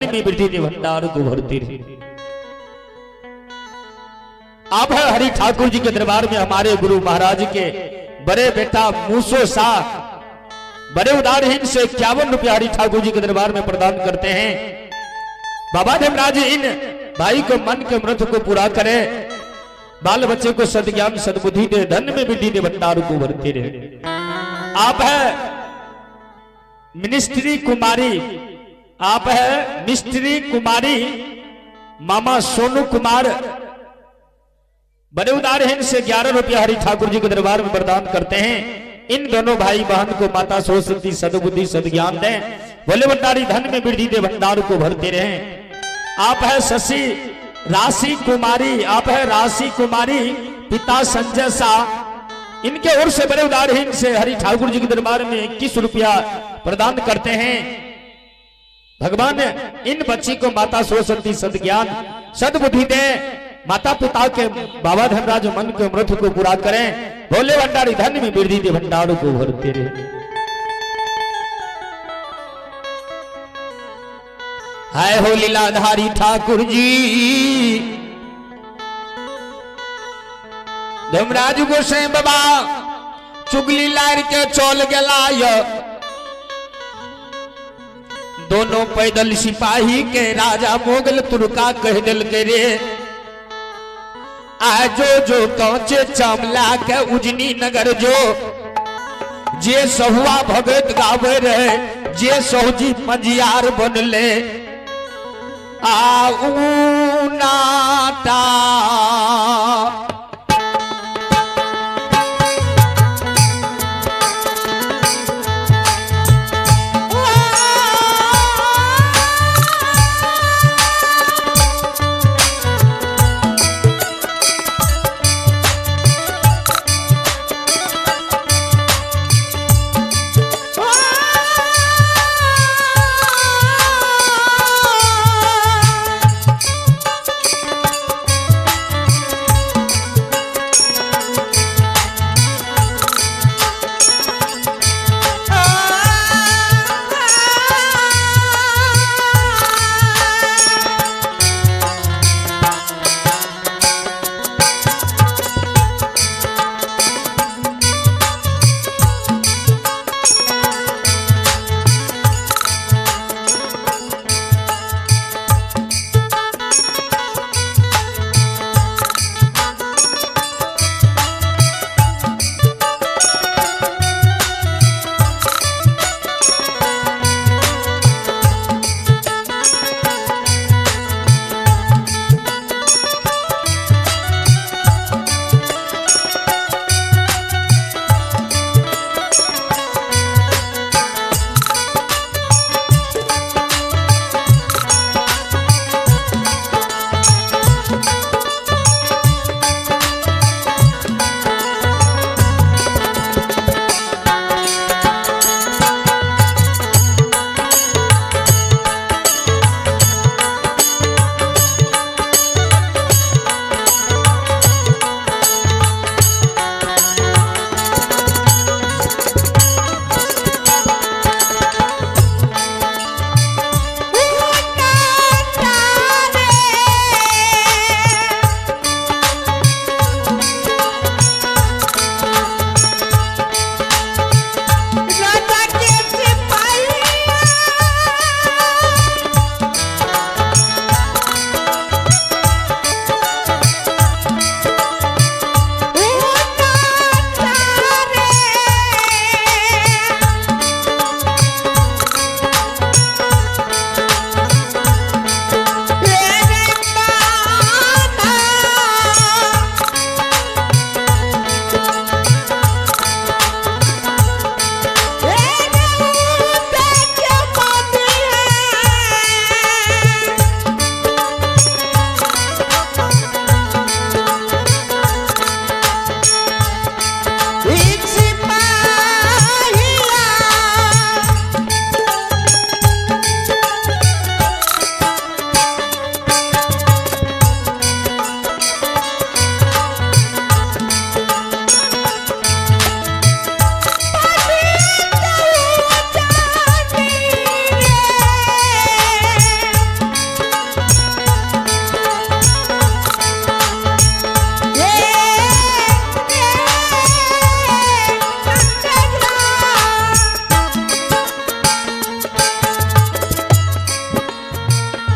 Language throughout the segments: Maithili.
में वृद्धि दे भंडार को भरती रहे। आप है हरि ठाकुर जी के दरबार में हमारे गुरु महाराज के बड़े बेटा मूसो शाह बड़े उदारहीन से 51 रुपया हरि ठाकुर जी के दरबार में प्रदान करते हैं। बाबा धर्मराज इन भाई को मन के मृत को पूरा करे, बाल बच्चे को सदज्ञान सदबुद्धि दे, धन में वृद्धि दे भंडार को भरते रहे। आप है मिनिस्ट्री कुमारी, आप है मिस्त्री कुमारी मामा सोनू कुमार बड़े उदारहीन से 11 रुपया हरि ठाकुर जी के दरबार में प्रदान करते हैं। इन दोनों भाई बहन को माता सरस्वती सदबुद्धि सदज्ञान दें, बोले भंडारी धन में वृद्धि दे भंडार को भरते रहे। आप है शशि राशि कुमारी, आप है राशि कुमारी पिता संजय शाह, इनके ओर से बड़े उदारहीन से हरि ठाकुर जी के दरबार में 21 रुपया प्रदान करते हैं। भगवान इन बच्ची को माता सरस्वती सदज्ञान सदबुद्धि दे, माता पिता के बाबा धनराज मन के मृत को पूरा करें, भोले भंडारी धन में वृद्धि दे भंडारों को भरते रहे। हाय हो लीलाधारी ठाकुर जी, धर्मराज गोसाई बाबा चुगली लार के चल गला, दोनों पैदल सिपाही के राजा मोगल तुर्का कह दिल के रे आ जो जो कांचे चमला के उजनी नगर जो जे सहुआ भगत गावे रहे जे सहुजी पंजियार बनले आ नाटा।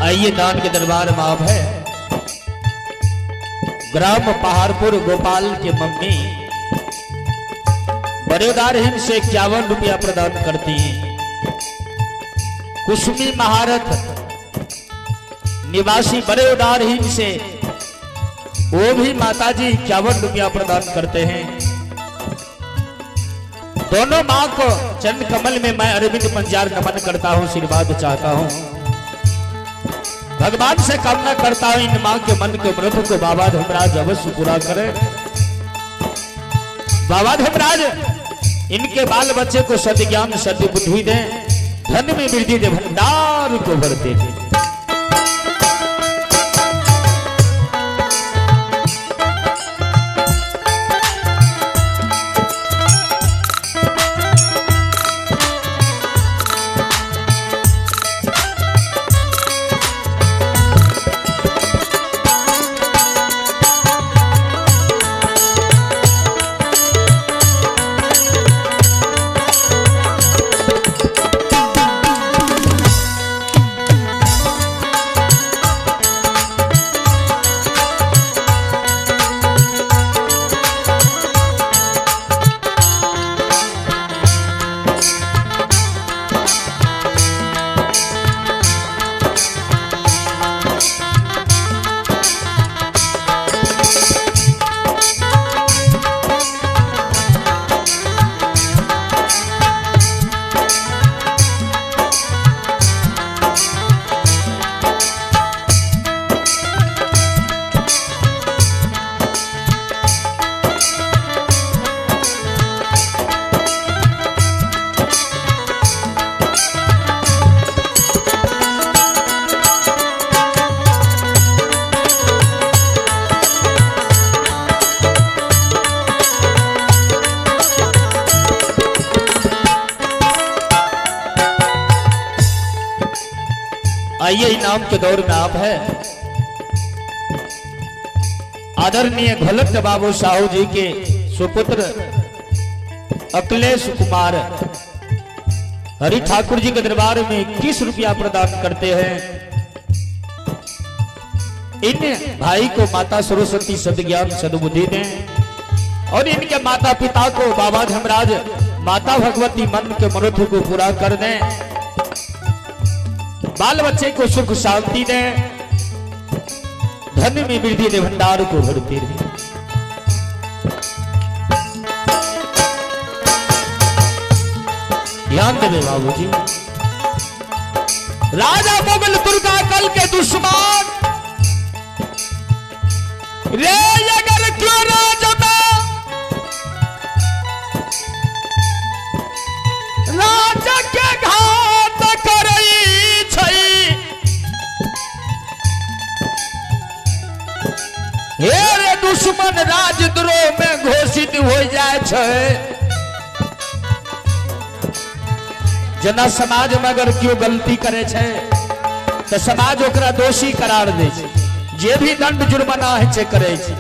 आइए दान के दरबार में आप है। ग्राम पहाड़पुर गोपाल के मम्मी बड़ेदार हिंद से 51 रुपया प्रदान करती हैं। कुसुमी महारथ निवासी बड़े उदार हिंद से वो भी माताजी 51 रुपया प्रदान करते हैं। दोनों मां को चरण कमल में मैं अरविंद पंजार नमन करता हूं, आशीर्वाद चाहता हूं। भगवान से कामना करता हूं इन मां के मन के व्रत को बाबा धर्मराज अवश्य पूरा करे। बाबा धर्मराज इनके बाल बच्चे को सदज्ञान सद्बुद्धि दे, धन में वृद्धि दे, भंडार को भर दे। आइए इनाम के दौर में आप है। आदरणीय घोलट बाबू साहू जी के सुपुत्र अखिलेश कुमार हरि ठाकुर जी के दरबार में 21 रुपया प्रदान करते हैं। इन भाई को माता सरस्वती सदज्ञान सद्बुद्धि दें और इनके माता पिता को बाबा धर्मराज माता भगवती मन के मनोरथ को पूरा कर दें, बाल बच्चे को सुख शांति दें, धन में वृद्धि दे, भंडार को भरती रहे। ध्यान देवे बाबूजी। राजा मुगल दुर्गा कल के दुश्मन रे, अगर क्यों राजा राजा के घात करई हे दुश्मन राजद्रोह में घोषित हो जाए छै। जना समाज में अगर क्यों गलती करे छै तो समाज ओकरा दोषी करार दे छै, जे भी दंड जुर्माना है छै करे छै।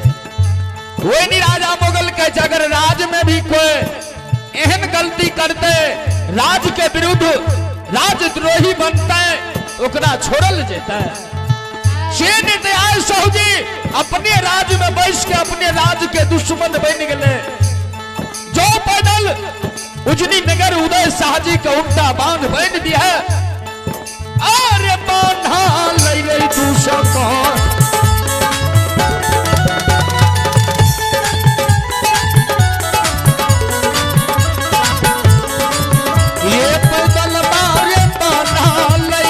कोई नहीं राजा मुगल के अगर राज में भी कोई एहन गलती करते राज के विरुद्ध राजद्रोही बनते ओकरा छोड़ल जेतै। साहू जी अपने राज में बैस के अपने राज के दुश्मन बन गए। जो पैदल उजनी नगर उदय शाह जी के उल्टा बांध बन दिया, अरे बांधा ले ले तू सको। ये पैदल मारे बांधा ले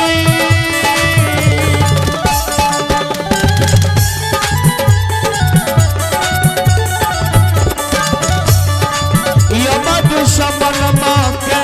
समन मां के।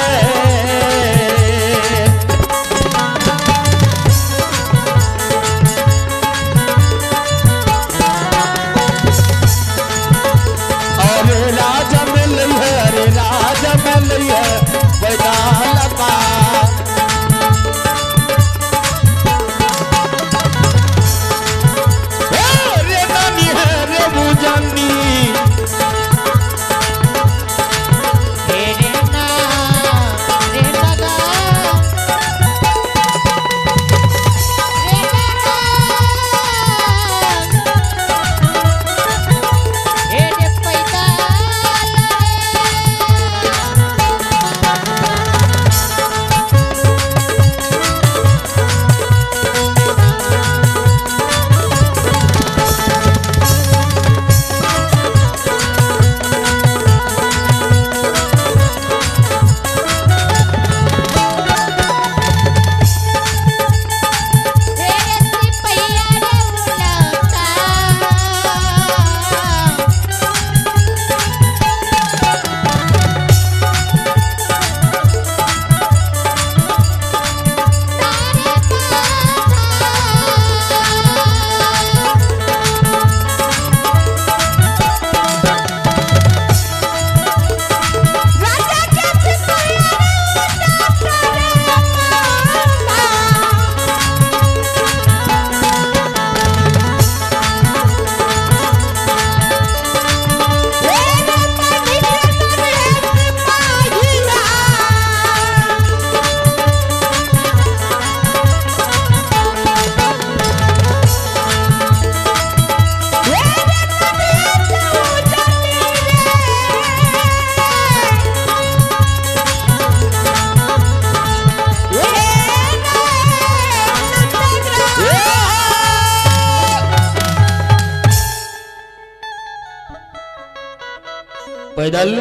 पैदल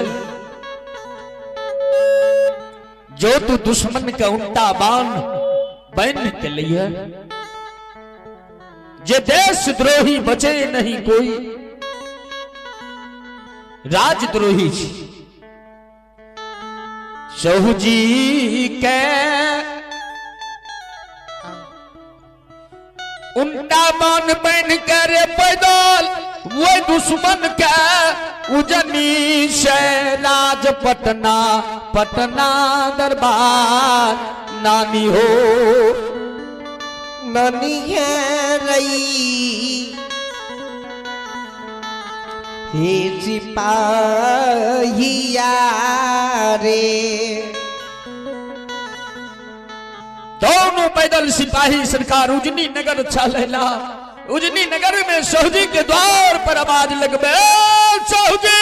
जो तू दुश्मन के उल्टा बाण बन के लिए, जे देशद्रोही बचे नहीं कोई, राजद्रोही सहु जी के उल्टा बाण बन कर पैदल वो दुश्मन के उजनी से राज पटना पटना दरबार नानी हो नानी है रही हे सिपाहिया रे। दोनों पैदल सिपाही सरकार उजनी नगर चलेला। उजनी नगर में सहजी के द्वार पर आवाज लगबे, सहजी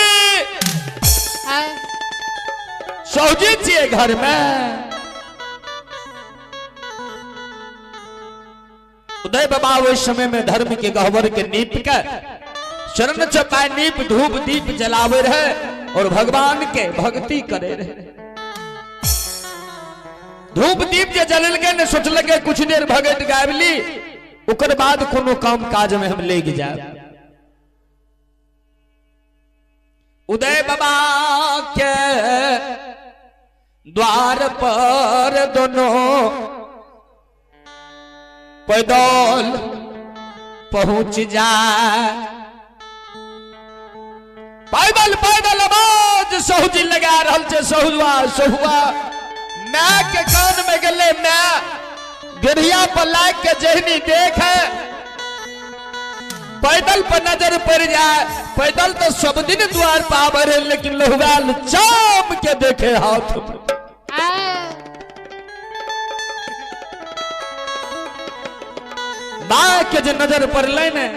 सहजी छिए घर में। उदय बाबा उस समय में धर्म के गहवर के नीप के चरण चपाए नीप धूप दीप जलावे रहे और भगवान के भक्ति करे रहे। धूप दीप जे जलल के ने सोचलके कुछ देर भगत गाबली ओकर बाद कोनो काम काज में हम लेग जाए। उदय बाबा के द्वार पर दोनों पैदल पहुंच जाए। पैदल पैदल आवाज सहूजी लगा रहल छे, सहुआ सहुआ my के कान में गेले, my गिरिया पर लाग के जहनी देखे पैदल पर नजर पड़ जाए। पैदल तो सब दिन द्वार पर आवे रहे, लेकिन लोहगाल चाम के देखे हाथ में। माँ के जे नजर पड़ले ने,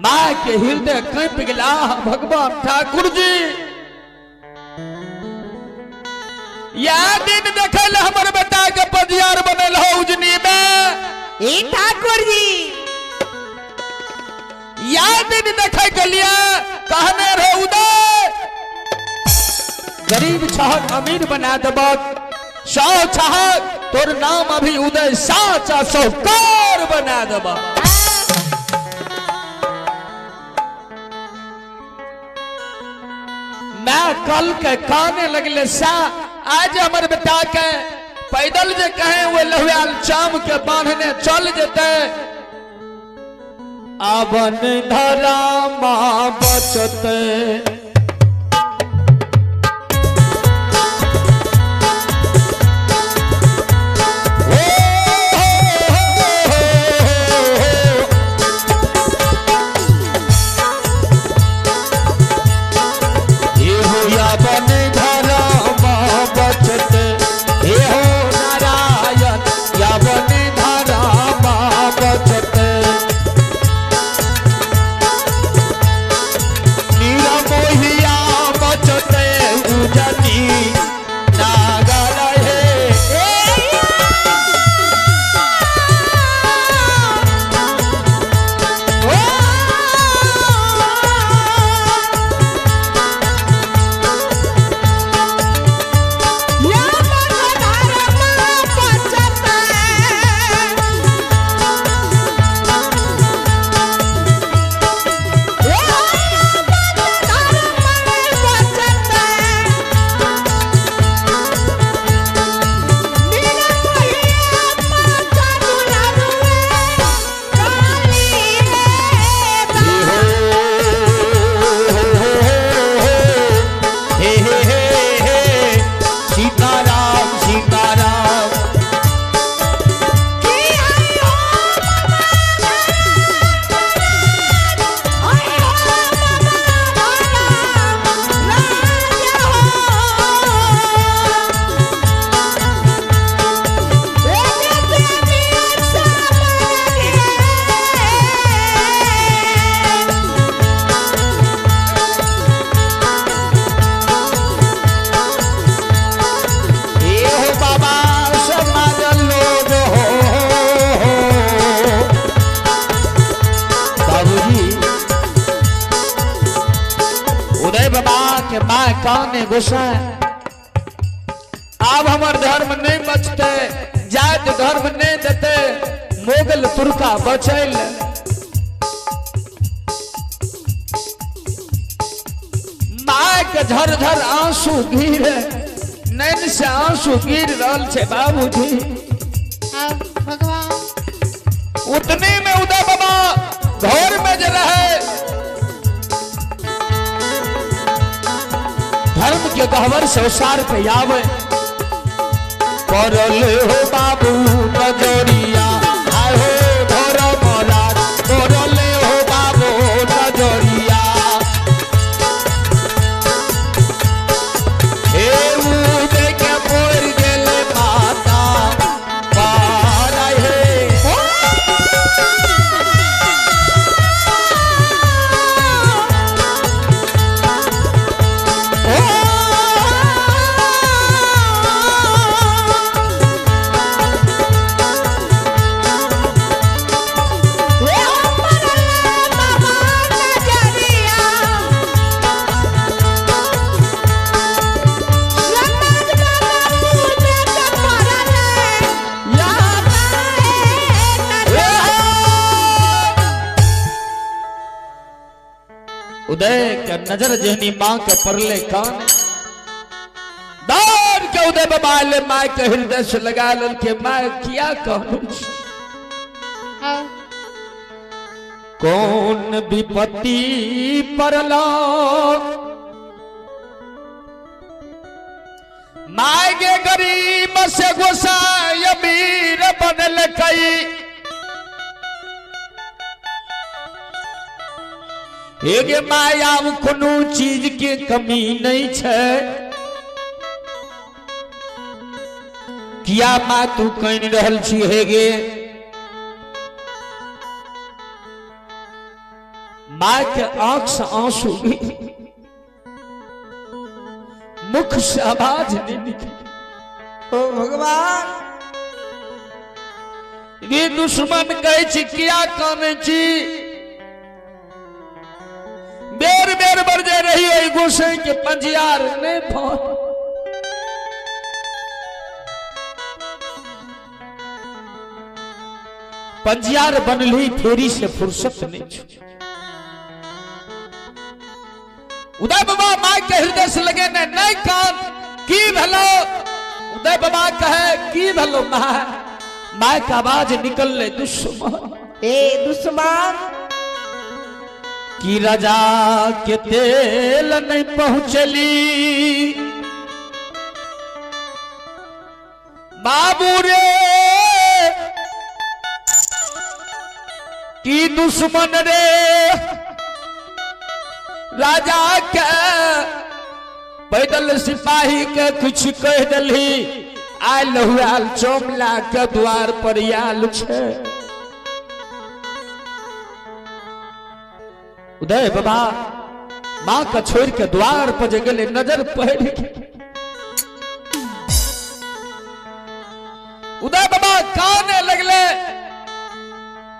माँ के हृदय कंप गेला। भगवान ठाकुर जी या दिन देखे हमर बेटा के पजियार बनल हो उजनी में। ई ठाकुर जी या दिन देखे के लिए कहने रहे उदय गरीब छहक अमीर बना देबक, सौ छहक तोर नाम अभी उदय साचा साहूकार बना देबक। मैं कल के काने लगले सा आज हमर बेटा के पैदल जे कहे वो लहुआल चाम के बांधने चल जेते। आवन धरा मां बचते के माय काने गोसाई, आब हमर धर्म नहीं बचते, जात धर्म नहीं देते, मोगल तुर्का बचैल। माय के झर झर आंसू गिरे, नैन से आंसू गिर रहल छे बाबूजी। भगवान उतने में उदय बाबा घर में जे रहे धर्म के गहवर से उसार पे आवे। करल हो बाबू नजरिया, आए हो धर्मराज, करल हो बाबू नजरिया। हे उदय के पड़ गेल माता पार हे। उदय के नजर जहनी मां के परले कान, दौड़ के उदय बाबा ले मां के हृदय से लगा लल के मां किया कहलू, कौन विपत्ति परला। My गे गरीब से गोसाई अमीर बनल कई, एगे माया कोनो चीज के कमी नहीं छे। किया माँ तू कह रहल छी हेगे? माँ के आंख से आंसू, मुख से आवाज नहीं निकली। ओ भगवान, ये दुश्मन कहे छी किया काने छी, बेर बेर बरजे रही ओहि गोसाई के पंजियार नहीं फोन। पंजियार बनली फेरी से फुर्सत नहीं छो। उदय बाबा माय के हृदय से लगे ने नहीं कान की भलो। उदय बाबा कहे की भलो my, my का आवाज निकल ले दुश्मन, ए दुश्मन की रजा के तेल नहीं पहुंचली। बाबू रे की दुश्मन रे, राजा के पैदल सिपाही के कुछ कह दली, आयल हुआल चोमला के द्वार पर आयल छे। उदय बाबा मां का छोड़ के द्वार पर जे गेले, नजर पड़ गई। उदय बाबा काने लगले,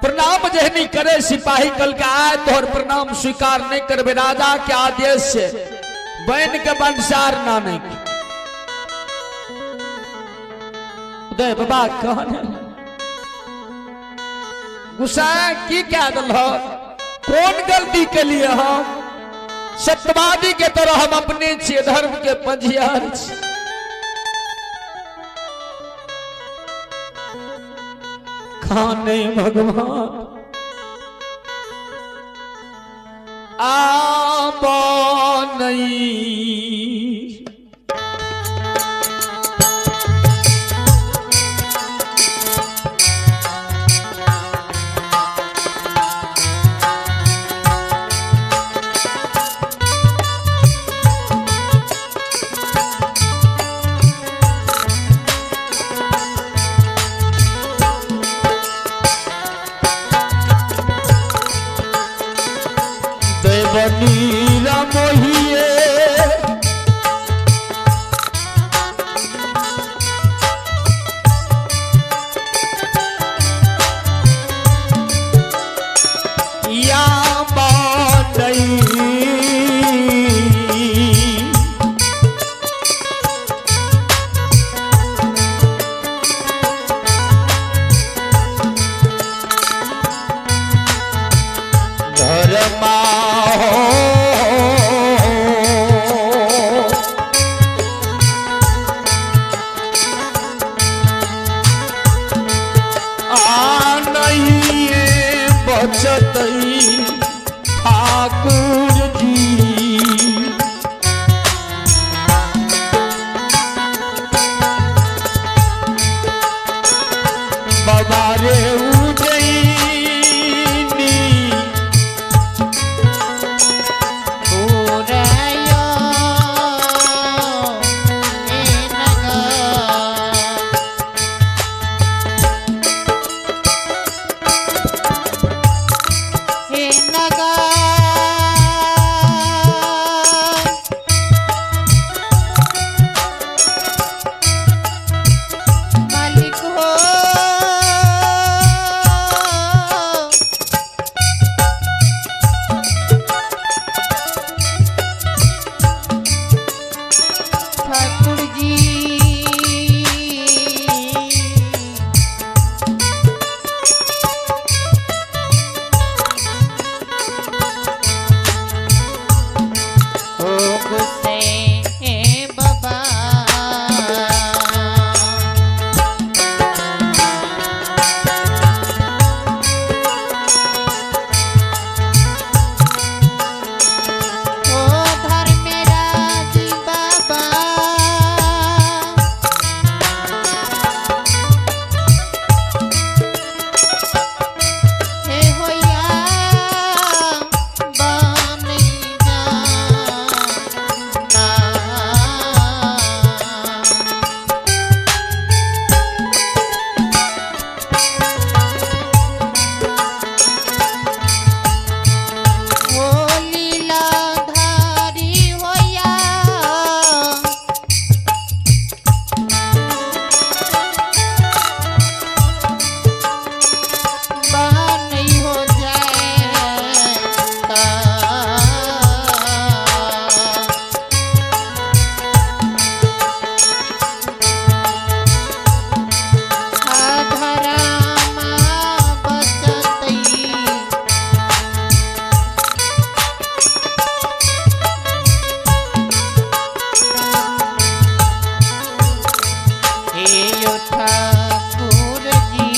प्रणाम जहनी करे सिपाही कल के आए तोहर प्रणाम स्वीकार नहीं करबे, राजा के आदेश से बन के बंसार ना नहीं। उदय बाबा कहने गुस्सा की क्या दल हो, कौन गलती के लिए हम सत्यवादी के तरह हम अपने छिए, धर्म के पंजियार छी। खाने भगवान आबो नहीं, देवनीरा मोहिए या बादई। धर्मा हो। आ नहीं बचत ठाकुर जी, बाबा रे उजैनी पुरयो ए नगर। हे नगर मालिक हो, ठाकुर जी। ओ गुस्से बाबा, ओ धर्मराज बाबा, हे होया बन जाना। ओ लीलाधारी होया, बन हो जाता। धरमा बचतई हे यो ठाकुर जी।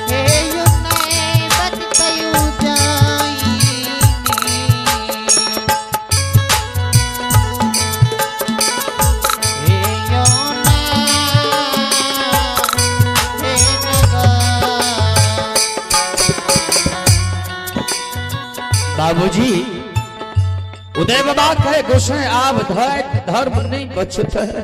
हे यो नै बचतयु जाइनी। हे यो ना हे नगर। बाबूजी उदय बाबा कहे गोसाई आप धर्म नहीं बचत है।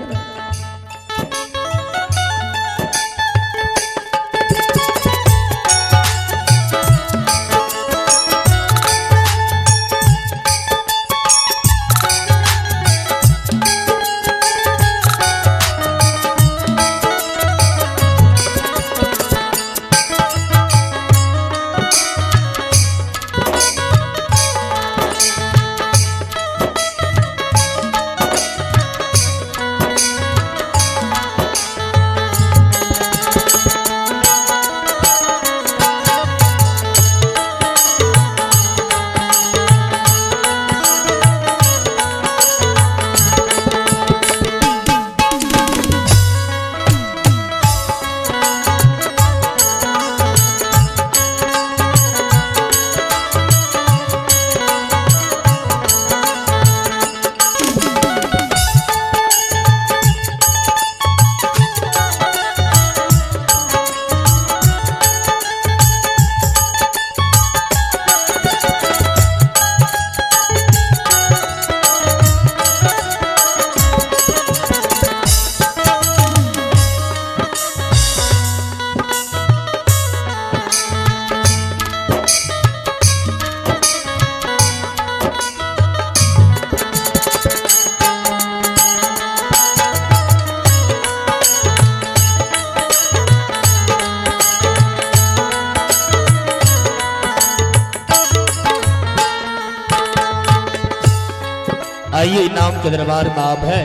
आइए इनाम के दरबार में आप है।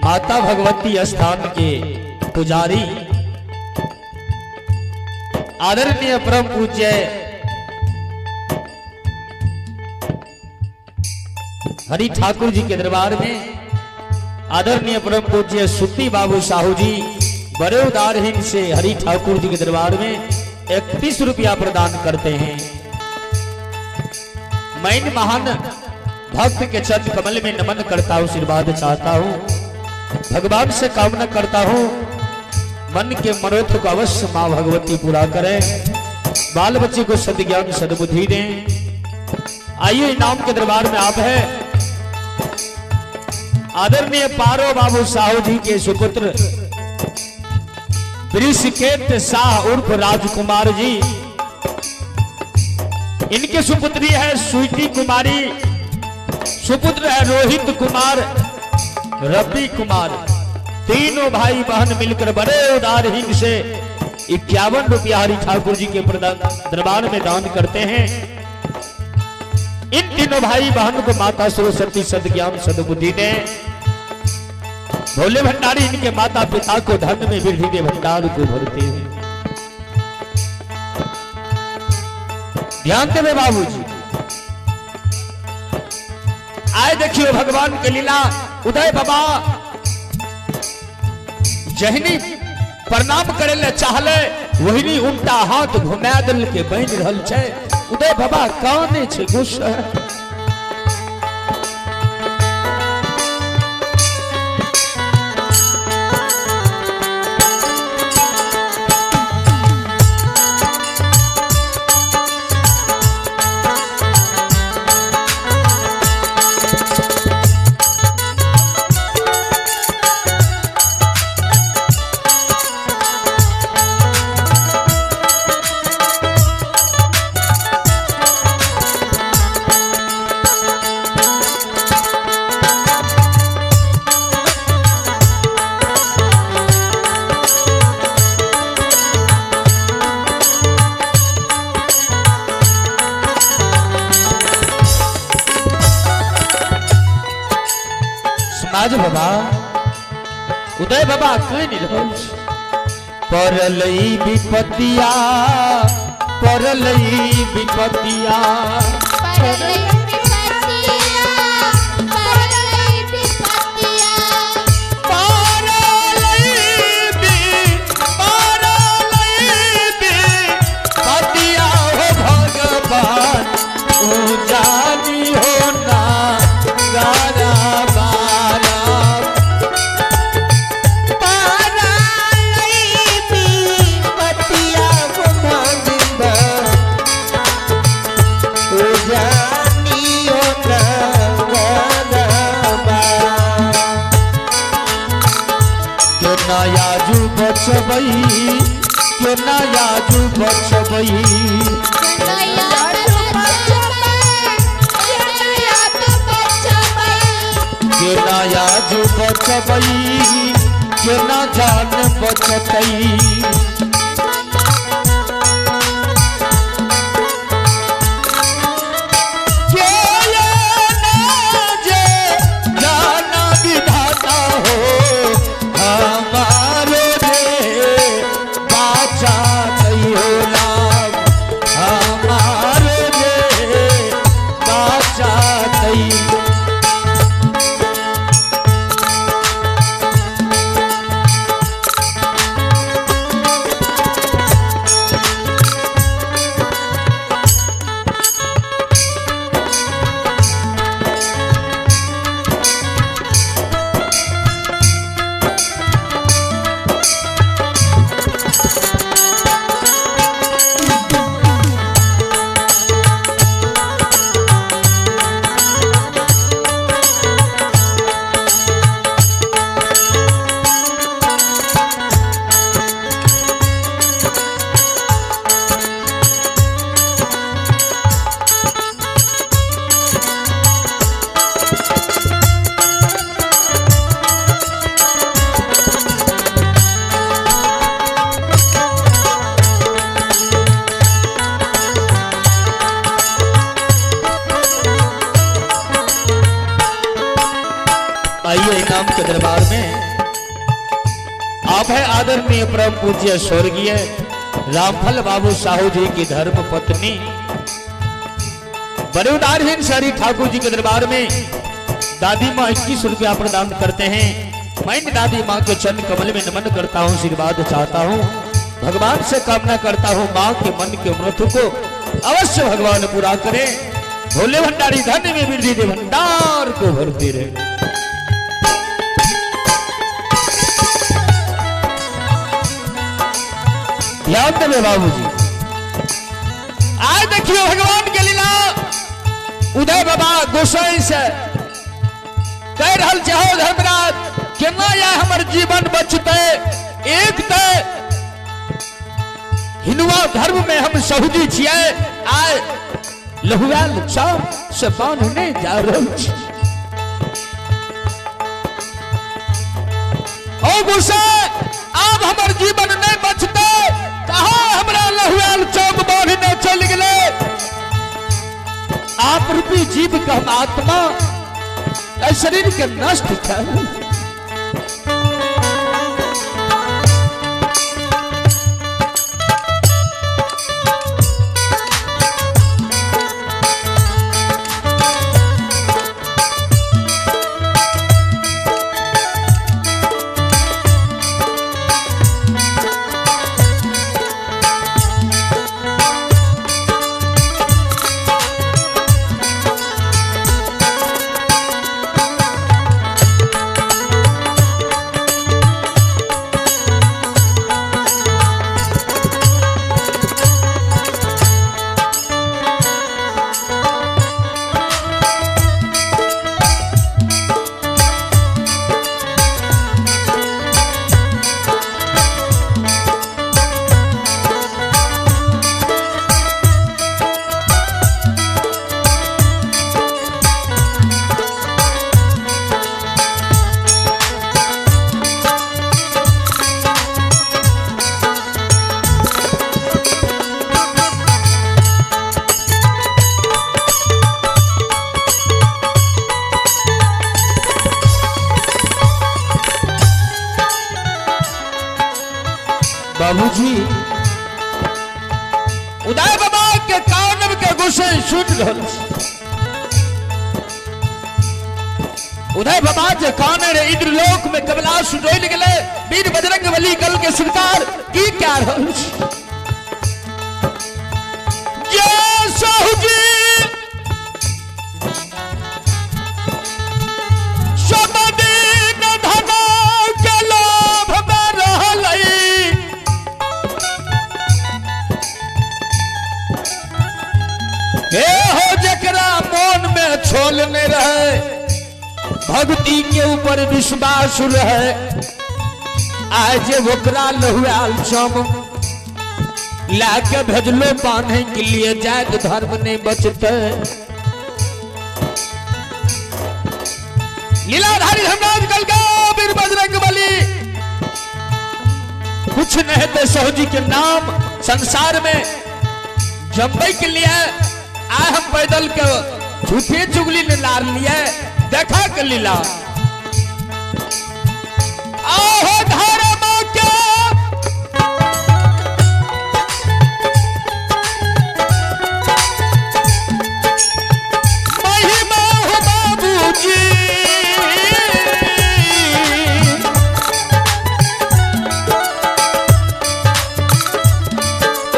माता भगवती स्थान के पुजारी आदरणीय परम पूज्य हरि ठाकुर जी के दरबार में आदरणीय परम पूज्य सुती बाबू साहू जी बड़े उदारहीन से हरि ठाकुर जी के दरबार में 31 रुपया प्रदान करते हैं। मैं इन महान भक्त के चरण कमल में नमन करता हूं, आशीर्वाद चाहता हूं, भगवान से कामना करता हूं मन के मनोरथ को अवश्य मां भगवती पूरा करें, बाल बच्चे को सद्ज्ञान सद्बुद्धि दें। आइए इनाम के दरबार में आप है आदरणीय पारो बाबू साहू जी के सुपुत्र वृषकेत शाह उर्फ राजकुमार जी, इनके सुपुत्री है स्वीटी कुमारी, सुपुत्र है रोहित कुमार, रवि कुमार। तीनों भाई बहन मिलकर बड़े उदारहीन से 51 रुपया हरि ठाकुर जी के दरबार में दान करते हैं। इन तीनों भाई बहन को माता सरस्वती सद्ज्ञान सद्बुद्धि दे, भोले भंडारी इनके माता पिता को धन में वृद्धि दे, भंडार को भरते हैं। ध्यान देवे बाबूजी। आए देखियो भगवान के लीला। उदय बाबा जहनी प्रणाम करे ले चाहले वही उल्टा हाथ घुमा दिल के बन रहल छै। उदय बाबा काने छै गुस्सा। समाज बाबा उदय बाबा कहीं नहीं रहल परलई विपतिया, परलई विपतिया, परलई विपतिया, परलई विपतिया, परलई विपतिया हो भगवान ओ जानी हो ना गारा बचबई के नयाजू बचबई, के नयाजू बचबई, के ना जान बचतई। के ना जे जाना विधाता हो हमारे नाम के दरबार में आप है आदरणीय परम पूज्य स्वर्गीय रामफल बाबू साहू जी की धर्म पत्नी बड़े उदारहीन हरि ठाकुर जी के दरबार में दादी माँ 21 रुपया प्रदान करते हैं। मैं दादी माँ के चरण कमल में नमन करता हूँ, आशीर्वाद चाहता हूँ, भगवान से कामना करता हूँ माँ के मन के मृत्यु को अवश्य भगवान पूरा करे। भोले भंडारी धन में वृद्धि दे, भंडार को भरते रहे। ध्यान देवे बाबूजी, आज देखियो भगवान के लीला। उदय बाबा गोसाई से कह रहल छे, हो धर्मराज केना या हमर जीवन बचते। एक त हिनुआ धर्म में हम सहुजी छियै, आय लहुआल चाम से बांधने जा रहल छी। ओ गोसाई आब हमर जीवन नहीं बचते, कहा हमरा लहुआल चाम बांधने चल गेलै। आप रूपी जीव का हम आत्मा शरीर के नष्ट कर। बाबूजी उदय बाबा के कानब के गुस्से सुन रहल। उदय बाबा के कान रे इंद्रलोक में कमलास डोल गेले, वीर बजरंग बली कल के सरकार की क्या रहल। जय साहू जी सब दिन धन के लोभ में रहलै। हे हो जकरा मन में छोल नहीं रहे, भक्ति के ऊपर विश्वास रहे, आज ओकरा लहुआल चम लाके भेजलो बांधे के लिए जात धर्म नहीं बचते। लीलाधारी धर्मराज कल का वीर बजरंग बली कुछ नहीं तो सहजी के नाम संसार में जम्बई के लिए आए हम पैदल के झूठे चुगली ने लार लिए देखा के लीला। आहो धर्म के महिमा हो बाबूजी,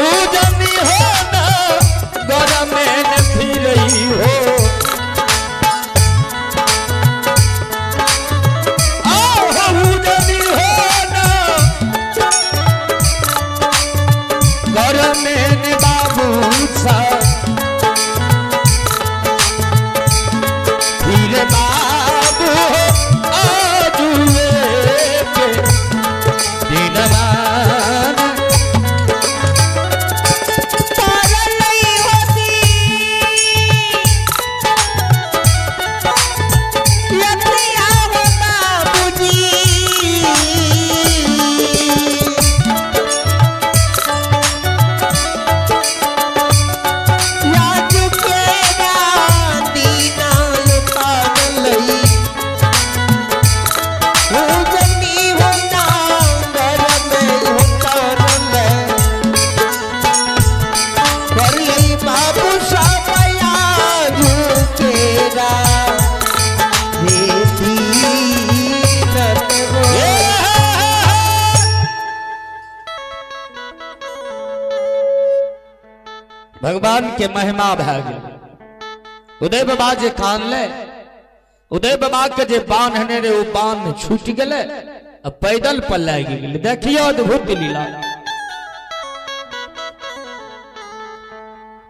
उजनी हो ना गरम में न फिरई हो। भगवान के महिमा भए गेल। उदय बाबा जे कानले, उदय बाबा के जे बांधने रे ओ बांध छूट गेलै आ पैदल पर लागि गेलै। देखियो अद्भुत लीला।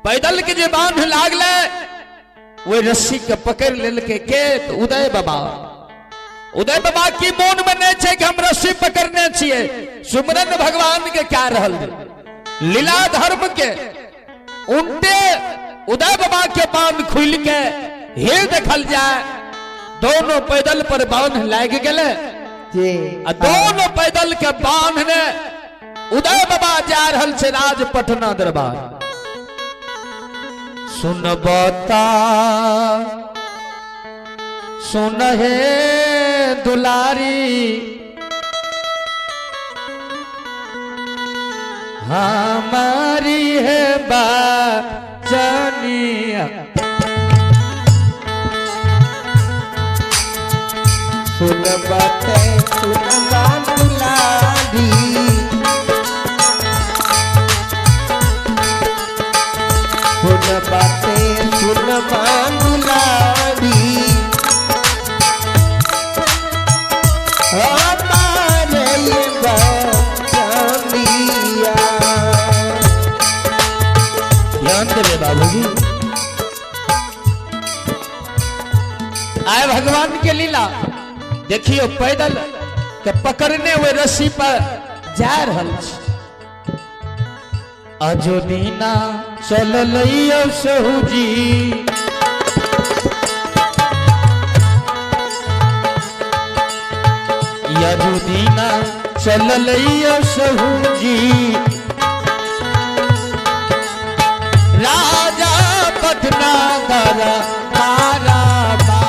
पैदल के जे बांध लागले ओहि रस्सी के पकड़ लेलकै के? तो उदय बाबा। उदय बाबा की मोन में नहीं छै कि हम रस्सी पकड़ने छियै। सुमरन भगवान के क्या रहल लीला धर्म के उनटे उदय बाबा के बांध खुल के हे देखल जाए, दोनों पैदल पर बांध लाग गेले आ दोनों पैदल के बांध ने उदय बाबा जा रहल छै राज पटना दरबार। सुन बता सुन हे दुलारी हमारी है बाचनिया। सुन बता सुन दुलारी सुन बाते सुन दुलारी हमारे बचनिया। ध्यान देवे बाबूजी, आए भगवान के लीला देखियो। पैदल के पकड़ने हुए रस्सी पर जा रहल छी। अजोदीना चललैयो सहूजी यजुदीना चललैयो सहूजी राजा पटना दरबारा बा।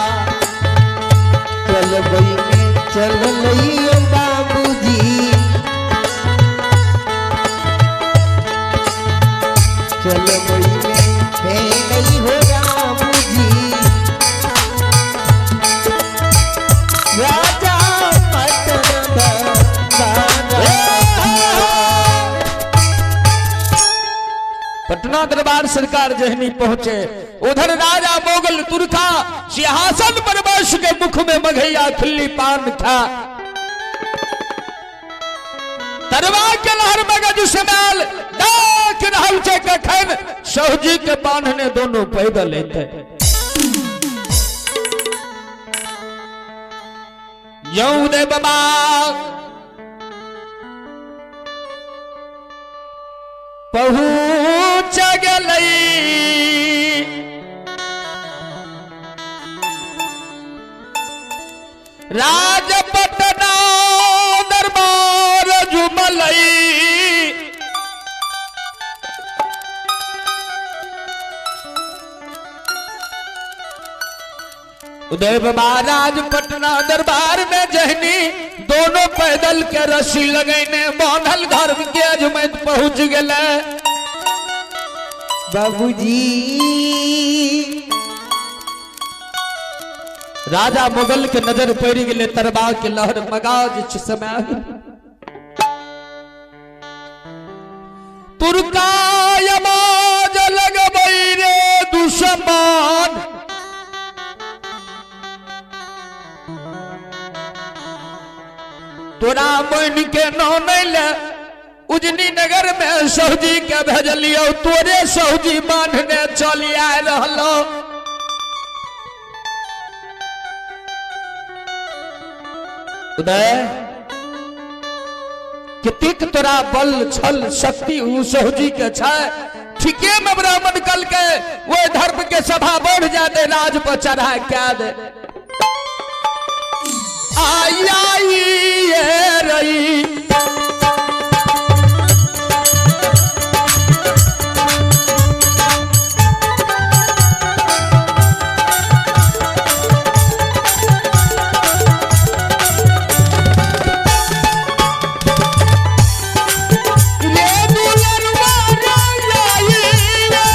चलबै में चललैयो बाबूजी चलबै में भेलै हो रामजी राजा पटना दरबारा। पटना दरबार सरकार जहनी पहुंचे, उधर राजा मोगल तुर्का सिंहासन पर बैस के मुख में मघैया खिल्ली पान था। तरवा के लहर मगज समाल देख रहल छै कखन सहजी के बांधने दोनों पैदल एते। यौ दे बाबा पहुँच गेलै राज पटना दरबार जुमलई। उदय बाबा राज पटना दरबार में जहनी दोनों पैदल के रस्सी लगैने बांधल घर के अजमैत पहुंच गेलै। बाबूजी राजा मुगल के नजर पड़ गेलै तरबा के लहर मगाज समय तुर्का यमाज लगबै रे दुश्मन तोरा बन के नौनैले उजनी नगर में सौजी के भेजलियौ तोरे सौजी बांधने चल आ रहलो। उदय कितिक तोरा बल छल शक्ति उ सौजी के छै। ठीके में ब्राह्मण कल के वो धर्म के सभा बढ़ जाते राज पर चढ़ा क्या दे। आई आई ये रही रे दुलरवा रे आई रे।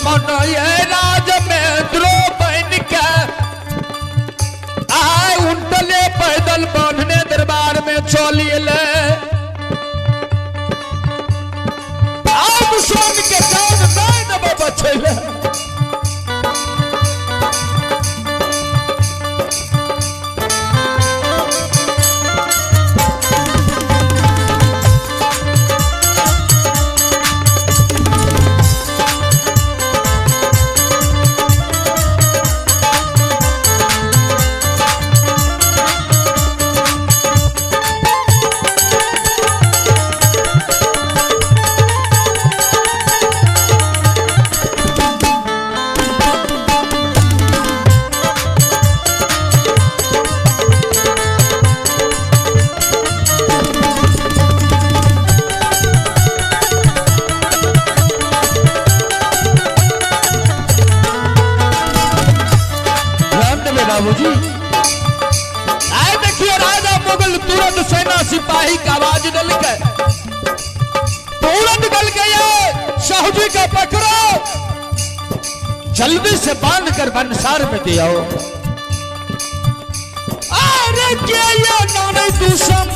दुश्मन ये राजमेंद्रो बन के आए उनटले पैदल बांधने दरबार में चल ले। आए दुश्मन के जान दे देबो बचैले। बाबूजी आए देखिए राजा मुगल तुरंत सेना सिपाही का आवाज डल के तुरंत गल गए, शाहू जी का पकड़ो, जल्दी से बांध कर बंसार में दे आओ। अरे क्या ये नाने दुश्मन